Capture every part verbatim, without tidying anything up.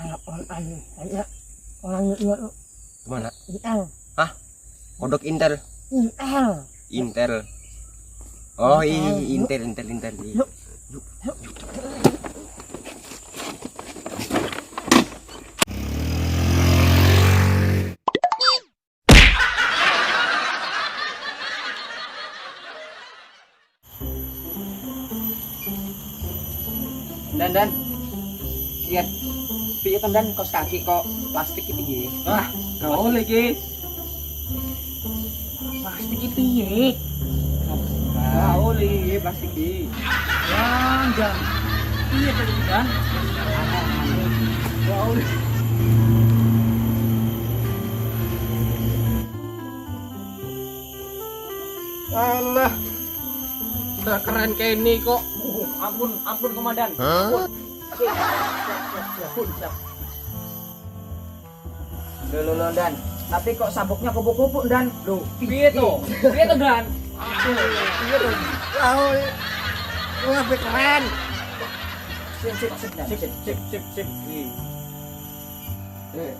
Orang anu, aja orang itu tuh Kemana? Intel. Hah? Kodok Intel. Intel. Intel. Oh, iya, Intel, Intel, Intel. Yuk. Yuk. Yuk. Dan, dan. Lihat. Piye kan, dan, kos kaki kok plastik gitu ya. Ah, gak boleh, Ki. Plastik itu ya. Gak boleh, ya, plastik, Ki. Dan, dan. Iya tadi, dan. Gak boleh. Alah, udah keren kayak ini kok. Uh, ampun, ampun, Komandan. Hah? Ampun. Siap, siap, siap, siap. Ampun, siap. Lo, lo, lo, Dan. Tapi kok sabuknya kupu-kupu, Dan? Lo, piye tuh? Piye tuh, Dan? Aduh, piye tuh? Tahu, lu lebih keren. Sip, sip, sip, Dan. Sip, sip, sip, sip, sip. Ih. Eh.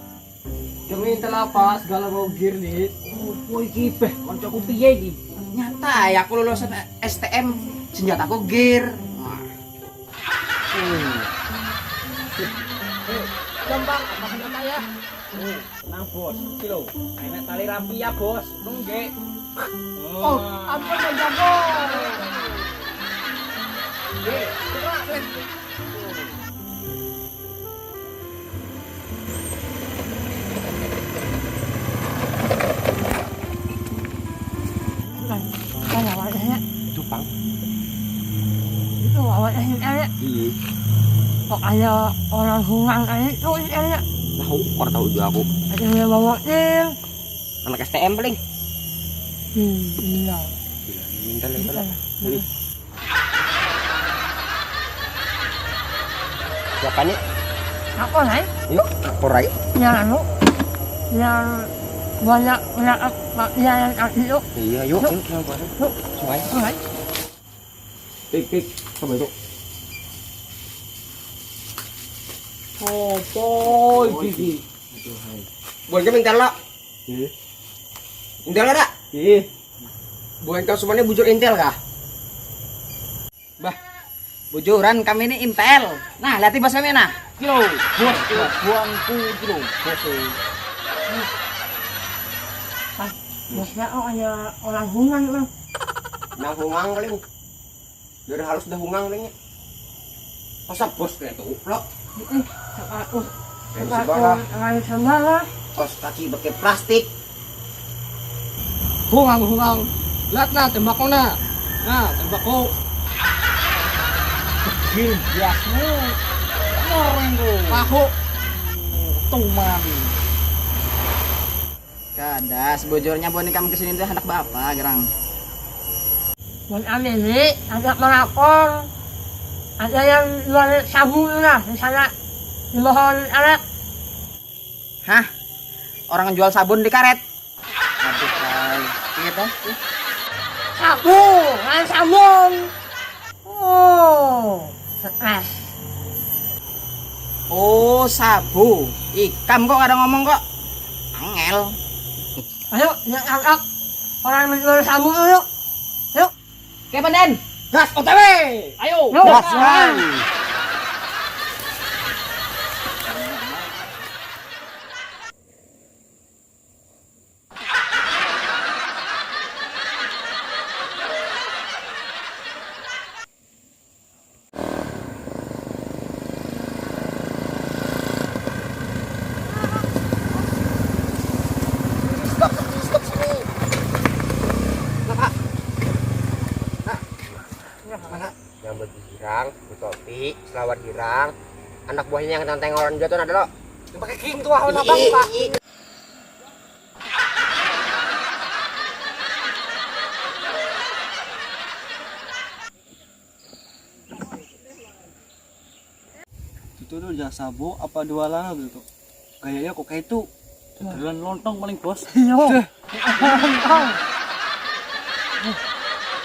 Demi intel apa segala bau gear nih? Oh, boy, iki beh, koncoku piye iki? Nyata ya, aku lulusan S T M, senjataku gear. Wah. Hmm. Eh, gampang, apa senjata ya? Oh, tenang, Bos. Iki lho, enak tali rapi ya, Bos. Nungge. Oh, ampun, Bang Jago. Oke, coba. Bukan, bukan awalnya. Itu pang. Itu awalnya ya. Iya. Kok ada orang hungang kayak itu ya. Tahu, kor tahu juga aku. Ada yang bawa tim. Anak S T M paling. Hmm, iya. Gila, minta lagi. Iya. Wih. Siapa nih? Aku, Rai. Yuk, aku Rai. Yang anu, yang banyak, banyak, yang, yang, yang itu. Iya, yuk, yuk, yuk, yuk, yuk. Yuk. Sungai. Sungai. Pik, pik, sama itu. Oh, boy, gigi. Buat kami ntar lah. Iya. Intel kada? Ih. Buhan kau semuanya bujur intel kah? Bah, bujuran kami ini intel. Nah, lihat bos kami nah. Kilo, bos, kilo, buangku kilo, bos. Eh. Ah, bosnya oh hanya orang hungan lah. Nang hungang paling. Biar halus dah hungang nih. Masa bos kayak tuh, lo? Heeh, sepatu. Kayak sepatu, sebelah. Lain sebelah. Kos kaki pakai plastik. Hungang, hungang. Lihat nah, tembakku nah. Nah, tembakku. Gil biasmu. Orang tuh. Tahu. Tuman. Kada, sebujurnya buhan ikam kesini tuh handak baapa gerang? Buhan kami ni handak malapor, ada yang jual sabu tu nah di sana, di bawah karet. Hah? Orang jual sabun di karet? Aduh, hai. Iya tah? Sabu, lain sabun. Oh, stres. Oh, sabu. Ikam kok kada ngomong kok. Angel. Ayo, yang angkat orang menjual sabu tu, yuk. Yuk. Oke, Pandan. Gas, O T W. Ayo. Yuk. Gas, Bang. Stop, stop, stop sini. Nah, Kak. Nah. Mana? Yang baju hirang, betopi, selawar hirang. Anak buahnya yang tenteng orang jatuh ada lo. Yang pakai king tuh, awan abang, Pak. Itu tuh jasa bu apa dua lah gitu. Gayanya kok kayak itu. Keterulan lontong paling bos. Iyo. Dah. Lontong.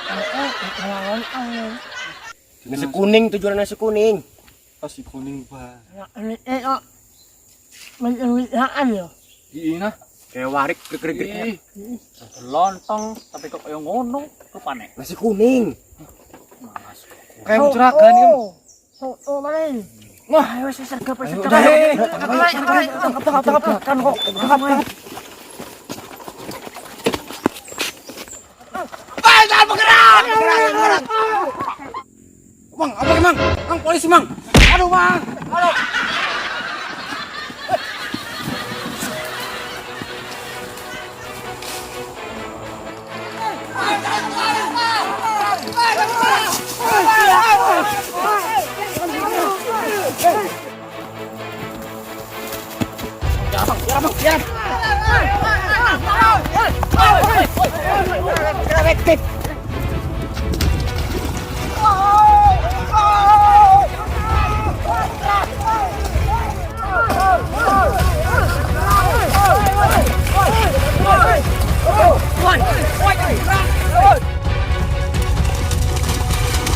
Lontong, lontong. Nasi kuning tuh jualan nasi kuning. Nasi kuning, Pak. Anak ini, eh, kok. Menurut ya. Iya nah, kayak warik, krik krik krik. Lontong tapi kok kayak ngono, rupane. Nasi kuning. Kayak mencerakan kan. Oh, oh, mana ini? Wah, ayo wis serga apa serga. Tangkap tangkap tangkap tangkap kan kok. Tangkap tangkap. Bang, jangan bergerak. Bergerak, bergerak. Bang, apa emang? Bang, polisi, Bang. Aduh, Bang. Aduh.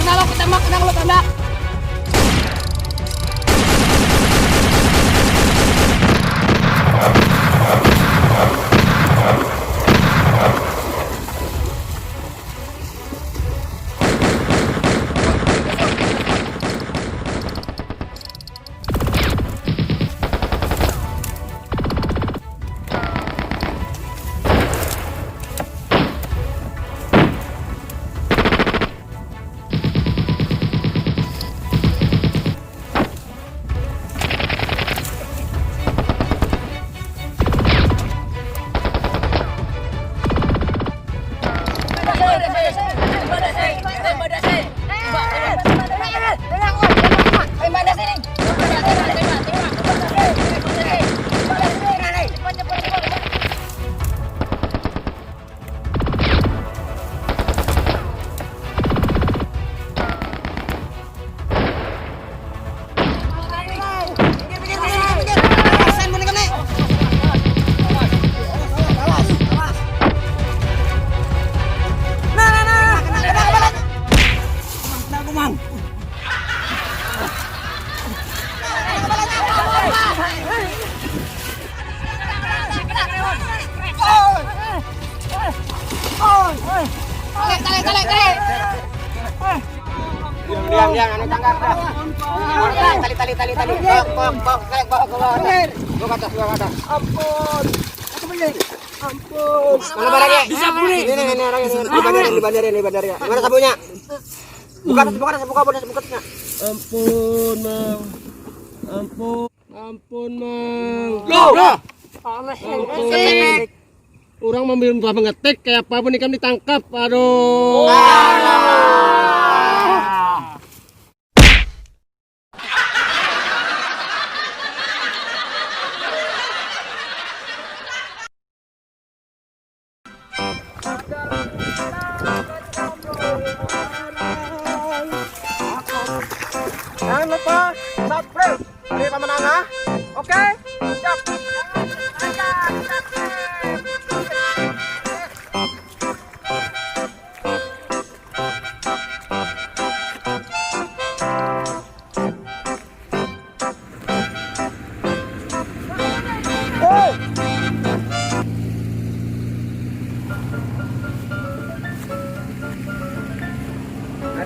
Kenal lo, tembak, kenal lo, tembak. Diam, diam, diam, anu tangkap dah. Tali, tali, tali, tali. Bok, bok, bok, bok, bok, bok. Gua kata, gua kata. Ampun. Aku bener. Ampun. Mana barangnya? Bisa bunyi. Ini, ini, ini orang ini. Di bandara, di bandara, di bandara. Mana sabunya? Buka, buka, buka, buka, buka. Ampun, Mang. Ampun. Ampun, Mang. Loh. Ampun. Urang mambari buah mengetik, kaya apa pun ikam ditangkap. Aduh. Jangan lupa subscribe dari pemenang, ah. Oke? Siap.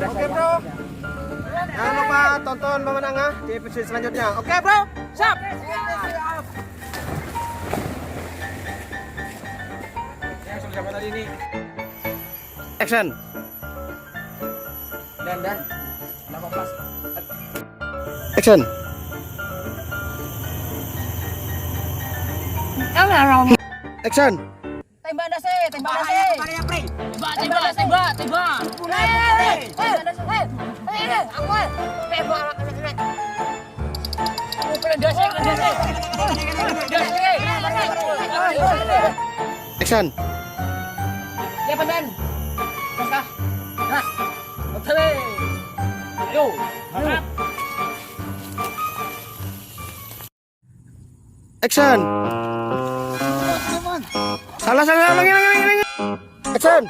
Oke, bro. Jangan lupa tonton pemenang, ah, di episode selanjutnya. Oke, bro. Siap. Yang sudah siapa tadi ini? Action. Dan dan. Kenapa pas? Action. Kamera. Action. Tembak dah sih, tembak dah sih. Tembak, tembak, tembak, tembak. Eh, eh, eh, eh, eh, aku, eh. Tembak, anak, anak, anak. Aku kena dah sih, kena dah sih. Dah sih. Action. Ya, Pandan. Gas kah? Gas. Oke. Ayo. Mantap. Action. Salah, salah, ulangi, ulangi, ulangi, ulangi. Action.